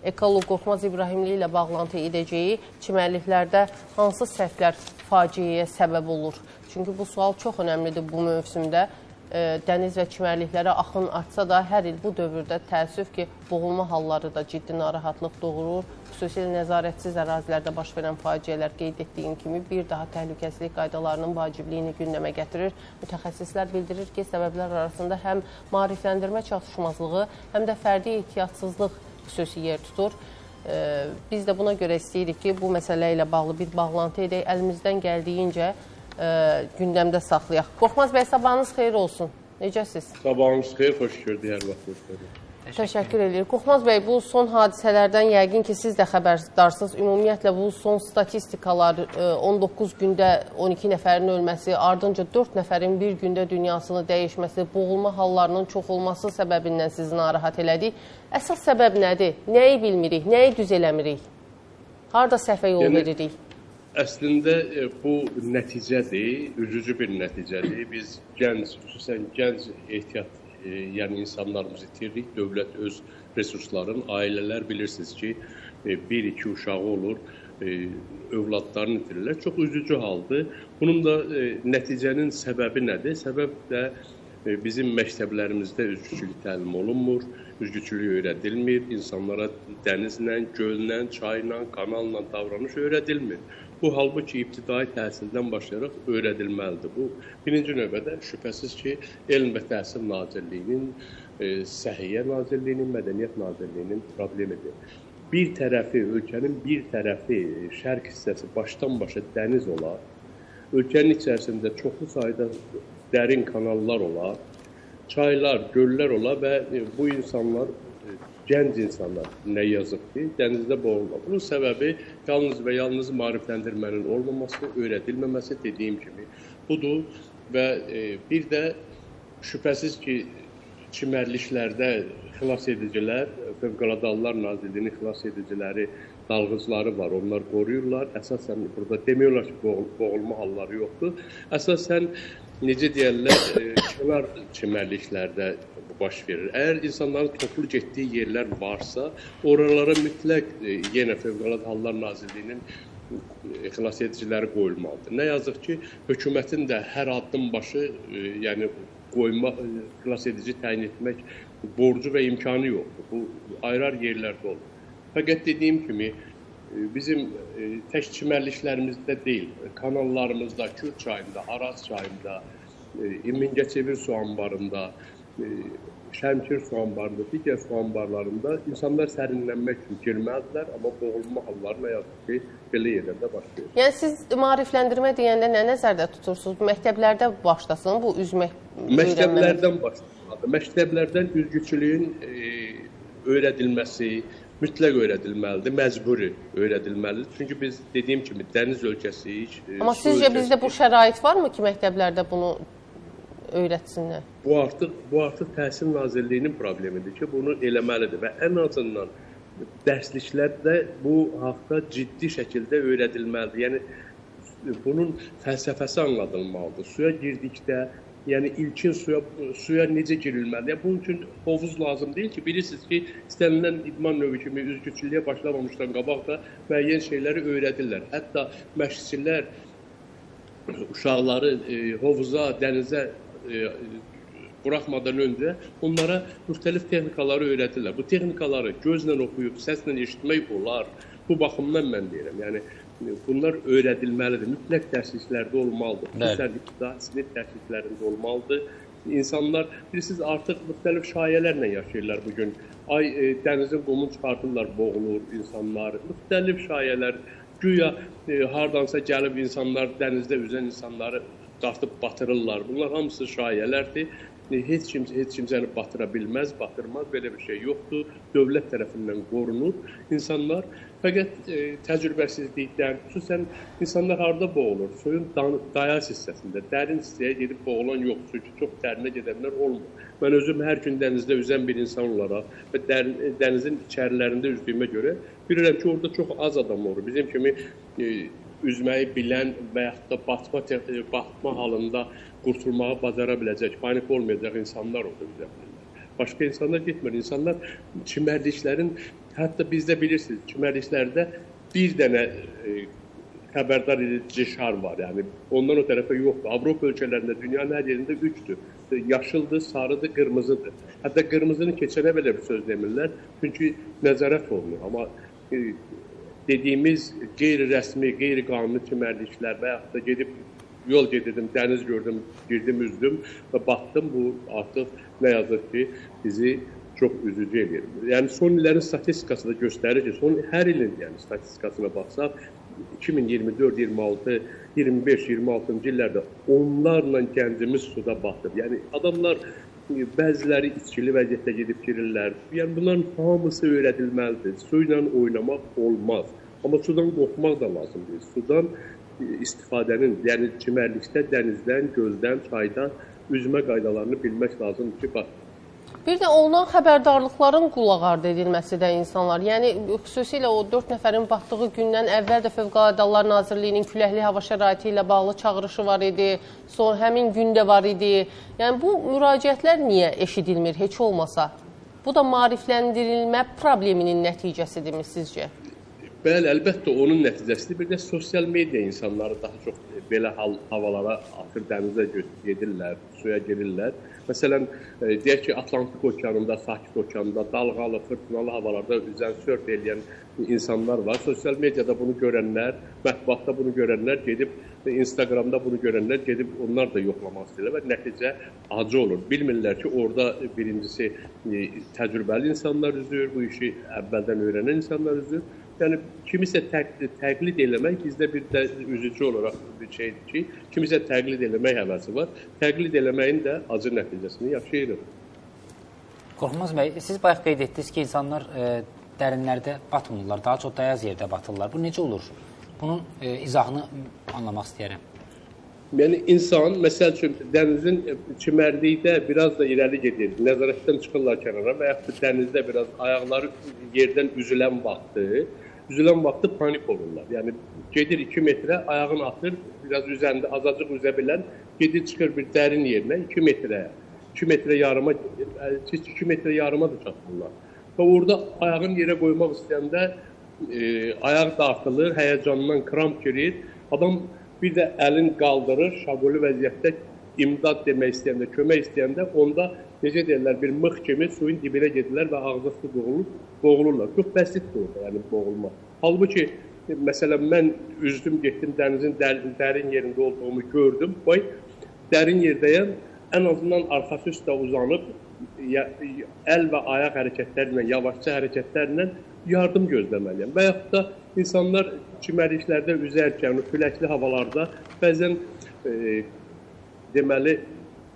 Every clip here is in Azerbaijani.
Ekoloq Qorxmaz İbrahimli ilə bağlantı edəcəyik. Çimərliklərdə hansı səhvlər faciəyə səbəb olur? Çünki bu sual çox önəmlidir bu mövsümdə. Dəniz və çimərliklərə axın artsa da hər il bu dövrdə təəssüf ki, boğulma halları da ciddi narahatlıq doğurur. Xüsusilə nəzarətsiz ərazilərdə baş verən faciələr qeyd etdiyim kimi bir daha təhlükəsizlik qaydalarının vacibliyini gündəmə gətirir. Mütəxəssislər bildirir ki, səbəblər arasında həm maarifləndirmə çatışmazlığı, həm də fərdi ehtiyatsızlıq xüsusi yer tutur. Biz də buna görə istəyirik ki, bu məsələ ilə bağlı bir bağlantı edək, əlimizdən gəldiyincə gündəmdə saxlayaq. Qorxmaz bəy, sabahınız xeyir olsun. Necəsiz? Sabahınız xeyir, xoş gördük, hər vaxt xoş gördük. Təşəkkür edirik. Qorxmaz bəy, bu son hadisələrdən yəqin ki, siz də xəbərdarsınız. Ümumiyyətlə, bu son statistikalar 19 gündə 12 nəfərin ölməsi, ardınca 4 nəfərin bir gündə dünyasını dəyişməsi, boğulma hallarının çox olması səbəbindən sizi narahat elədik. Əsas səbəb nədir? Nəyi bilmirik? Nəyi düz eləmirik? Harda səhvə yol veririk? Əslində bu nəticədir, üzücü bir nəticədir. Biz gənc, xüsusən gənc ehtiyat, yəni insanlarımızı itiririk. Dövlət öz resursların, ailələr bilirsiniz ki, bir-iki uşağı olur, övladlarını itirirlər. Çox üzücü haldır. Bunun da nəticənin səbəbi nədir? Səbəb də bizim məktəblərimizdə üzgüçülük təlim olunmur, üzgüçülük öyrədilmir, insanlara dənizlə, göllə, çayla, kanalla davranış öyrədilmir. Bu, halbuki ibtidai təhsildən başlayaraq öyrədilməlidir. Bu, birinci növbədə şübhəsiz ki, Elm və Təhsil Nazirliyinin, Səhiyyə Nazirliyinin, Mədəniyyət Nazirliyinin problemidir. Bir tərəfi, ölkənin bir tərəfi, şərq hissəsi başdan başa dəniz olar, ölkənin içərisində çoxlu sayda dərin kanallar olar, çaylar, göllər olar və bu insanlar, gənc insanlar nə yazıq ki, dənizdə boğulurlar. Bunun səbəbi yalnız və yalnız maarifləndirmənin olmaması, öyrədilməməsi dediyim kimi budur və bir də şübhəsiz ki, çimərliklərdə xilas edicilər, Fövqəladə Hallar Nazirliyinin xilas ediciləri, dalğıcları var, onlar qoruyurlar. Əsasən burada demək olar ki, boğulma halları yoxdur. Əsasən, necə deyərlər, kənar çimərliklərdə baş verir. Əgər insanların toplu getdiyi yerlər varsa, oralara mütləq yenə Fövqəladə Hallar Nazirliyinin xilas ediciləri qoyulmalıdır. Nə yazıq ki, hökumətin də hər addım başı, yəni qoyma, xilas edici təyin etmək borcu və imkanı yoxdur. Bu ayrı-ayrı yerlərdə olur. Fəqət dediyim kimi, bizim tək çimərliklərimizdə deyil, kanallarımızda, Kür çayında, Araz çayında, Mingəçevir su anbarında, Şəmkir su anbarında, digər su anbarlarında insanlar sərinlənmək üçün girməlidirlər, amma boğulma halları nə yazıq ki, belə yerlərdə baş verir. Yəni siz maarifləndirmə deyəndə nə nəzərdə tutursunuz? Məktəblərdə başlasın bu üzmək öyrənmələr? Məktəblərdən başlasın. Məktəblərdən üzgüçülüyün öyrədilməsi mütləq öyrədilməlidir, məcburi öyrədilməlidir. Çünki biz dediyim kimi dəniz ölkəsiyik. Amma sizcə bizdə bu şərait varmı ki, məktəblərdə bunu öyrətsinlər? Bu artıq Təhsil Nazirliyinin problemidir ki, bunu eləməlidir və ən azından dərsliklərdə bu haqda ciddi şəkildə öyrədilməlidir. Yəni bunun fəlsəfəsi anladılmalıdır. Suya girdikdə, yəni ilkin suya necə girilməlidir? Yəni, bunun üçün hovuz lazım deyil ki, bilirsiniz ki, istənilən idman növü kimi üzgüçülüyə başlamamışdan qabaq da müəyyən şeyləri öyrədirlər. Hətta məşqçilər uşaqları hovuza, dənizə buraxmadan öncə onlara müxtəlif texnikaları öyrədirlər. Bu texnikaları gözlə oxuyub, səslə eşitmək olar. Bu baxımdan mən deyirəm. Yəni, bunlar öyrədilməlidir. Mütləq dərsliklərdə olmalıdır. Xüsusən ibtidai sinif dərsliklərində olmalıdır. İnsanlar, bilirsiniz, artıq müxtəlif şayələrlə yaşayırlar bugün. Ay, dənizin qumunu çıxardırlar, boğulur insanlar. Müxtəlif şayələr, güya hardansa gəlib insanlar, dənizdə üzən insanları dartıb batırırlar. Bunlar hamısı şayələrdir. Heç kimsəni batıra bilməz, batırmaz, belə bir şey yoxdur. Dövlət tərəfindən qorunur insanlar. Fəqət təcrübəsizlikdən, xüsusən insanlar harada boğulur? Suyun dayaz hissəsində, dərin hissəyə gedib boğulan yoxdur. Çünki çox dərinə gedənlər olmur. Mən özüm hər gün dənizdə üzən bir insan olaraq və dənizin içərilərində üzdüyümə görə bilirəm ki, orada çox az adam olur. Bizim kimi üzməyi bilən və yaxud da batma halında qurtulmağı bacara biləcək, panik olmayacaq insanlar orada üzə bilirlər. Başqa insanlar getmir. İnsanlar çimərliklərin, hətta bizdə bilirsiniz, çimərliklərdə bir dənə xəbərdar edici şar var. Yəni ondan o tərəfə yoxdur. Avropa ölkələrində, dünyanın hər yerində 3-dür. Yaşıldır, sarıdır, qırmızıdır. Hətta qırmızını keçənə belə bir söz demirlər. Çünki nəzarət olunur. Amma dediyimiz qeyri-rəsmi, qeyri-qanuni çimərliklər və yaxud da gedib yol gedirdim, dəniz gördüm, girdim, üzdüm və batdım. Bu artıq nə yazıq ki, bizi çox üzücü eləyir. Yəni son illərin statistikası da göstərir ki, son hər ilin yəni statistikasına baxsaq, 2024, 26, 25, 26-cı illərdə onlarla gəncimiz suda batıb. Yəni adamlar bəziləri içkili vəziyyətdə gedib girirlər. Yəni bunların hamısı öyrədilməlidir. Su ilə oynamaq olmaz. Amma sudan qorxmaq da lazım deyil. Sudan istifadənin, yəni çimərlikdə, dənizdən, göldən, çaydan üzmə qaydalarını bilmək lazımdır ki, bax. Bir də olunan xəbərdarlıqların qulaq ardı edilməsi də insanlar. Yəni, xüsusilə o 4 nəfərin batdığı gündən əvvəl də Fövqəladə Hallar Nazirliyinin küləkli hava şəraiti ilə bağlı çağırışı var idi, son həmin gün də var idi. Yəni, bu müraciətlər niyə eşidilmir heç olmasa? Bu da maarifləndirilmə probleminin nəticəsidirmi sizcə? Bəli, əlbəttə onun nəticəsidir. Bir də sosial media insanları daha çox belə havalara atır, dənizə gedirlər, suya girirlər. Məsələn, deyək ki, Atlantik okeanında, Sakit okeanında, dalğalı, fırtınalı havalarda üzən, sörf eləyən insanlar var. Sosial mediada bunu görənlər, mətbuatda bunu görənlər gedib, Instagramda bunu görənlər gedib, onlar da yoxlamaq istəyirlər və nəticə acı olur. Bilmirlər ki, orada birincisi təcrübəli insanlar üzür, bu işi əvvəldən öyrənən insanlar üzür. Yəni, kimisə təqlid eləmək bizdə bir də üzücü olaraq bir şeydir ki, kimisə təqlid eləmək həvəsi var. Təqlid eləməyin də acı nəticəsini yaşayırıq. Qorxmaz bəy, siz bayaq qeyd etdiniz ki, insanlar dərinlərdə batmırlar, daha çox dayaz yerdə batırlar. Bu necə olur? Bunun izahını anlamaq istəyirəm. Yəni, insan, məsəl üçün, dənizin çimərlikdə biraz da irəli gedir, nəzarətdən çıxırlar kənara və yaxud da dənizdə biraz ayaqları yerdən üzülən vaxtı panik olurlar. Yəni, gedir 2 metrə, ayağını atır, biraz üzəndə, azacıq üzə bilən, gedir, çıxır bir dərin yerinə 2 metrəyə, 2 metrə yarıma gedir, 2 metrə yarıma da çatırlar. Və orada ayağını yerə qoymaq istəyəndə ayaq dartılır, həyəcandan kramp girir, adam bir də əlin qaldırır, şaquli vəziyyətdə imdad demək istəyəndə, kömək istəyəndə onda, necə deyirlər, bir mıx kimi suyun dibinə gedirlər və ağza su boğulurlar. Çox bəsitdir orada, yəni boğulma. Halbuki, məsələn, mən üzdüm, getdim, dənizin dərin yerində olduğumu gördüm. Bay, dərin yerdəyəm, ən azından arxası üstə uzanıb, əl və ayaq hərəkətlərlə, yavaşca hərəkətlərlə yardım gözləməliyəm. Və yaxud da insanlar çimərliklərdə üzərkən, küləkli havalarda bəzən deməli,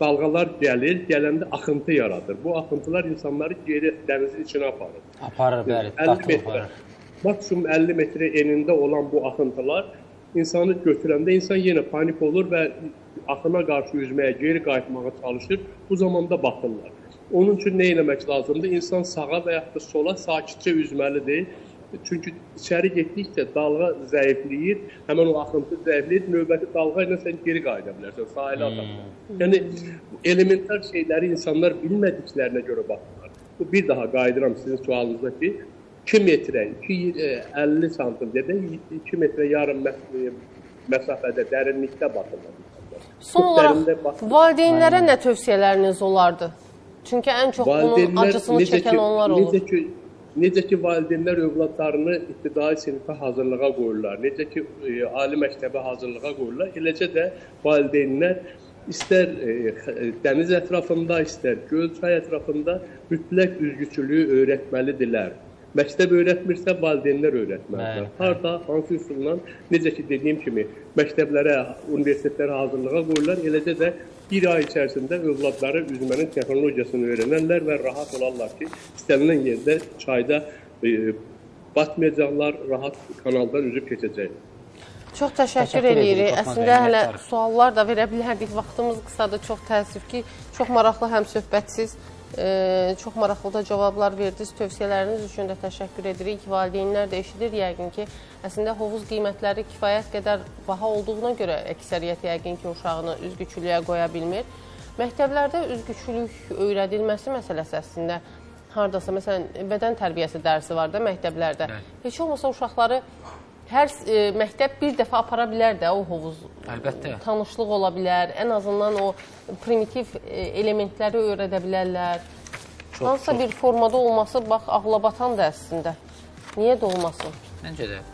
dalğalar gəlir, gələndə axıntı yaradır. Bu axıntılar insanları geri dənizin içinə aparır. Aparır, bəli, dartıb aparır. Maksimum 50 metrə enində olan bu axıntılar insanı götürəndə insan yenə panik olur və axına qarşı üzməyə, geri qayıtmağa çalışır. Bu zamanda batırlar. Onun üçün nə eləmək lazımdır? İnsan sağa və yaxud da sola sakitcə üzməlidir. Çünki içəri getdikcə dalğa zəifləyir, həmən o axıntı zəifləyir, növbəti dalğa ilə sən geri qayıda bilərsən, sahilə ata bilərsən. Yəni, elementar şeyləri insanlar bilmədiklərinə görə baxırlar. Bu, bir daha qayıdıram sizin sualınıza ki, 2 metrə, 50 santim dedə, 2 metrə yarım məsafədə, dərinlikdə batırlar. Son olaraq, valideynlərə nə tövsiyələriniz olardı? Çünki ən çox bunun acısını çəkən onlar olur. Necə ki, valideynlər övladlarını ibtidai sinifə hazırlığa qoyurlar, necə ki, ali məktəbə hazırlığa qoyurlar, eləcə də valideynlər istər dəniz ətrafında, istər göl, çay ətrafında mütləq üzgüçülüyü öyrətməlidirlər. Məktəb öyrətmirsə, valideynlər öyrətməlidirlər. Harda, hansı üsulla, necə ki, dediyim kimi, məktəblərə, universitetlərə hazırlığa qoyurlar, eləcə də bir ay içərisində övladları üzmənin texnologiyasını öyrənərlər və rahat olarlar ki, istənilən yerdə çayda batmayacaqlar, rahat kanaldan üzüb keçəcəklər. Çox təşəkkür edirik. Əslində hələ suallar da verə bilərdik. Vaxtımız qısadır. Çox təəssüf ki, çox maraqlı həm söhbətsiz, çox maraqlı da cavablar verdiniz. Tövsiyələriniz üçün də təşəkkür edirik. Valideynlər də eşidir yəqin ki, əslində hovuz qiymətləri kifayət qədər baha olduğuna görə əksəriyyət yəqin ki, uşağını üzgüçülüyə qoya bilmir. Məktəblərdə üzgüçülük öyrədilməsi məsələsi əslində hardasa, məsələn, bədən tərbiyəsi dərsi var da məktəblərdə. Bəli. Heç olmasa uşaqları hər məktəb bir dəfə apara bilər də o hovuz. Əlbəttə. Tanışlıq ola bilər, ən azından o primitiv elementləri öyrədə bilərlər. Çox, Hansısa çox. bir formada olması bax ağla batan da əslində. Niyə də olmasın? Məncə də.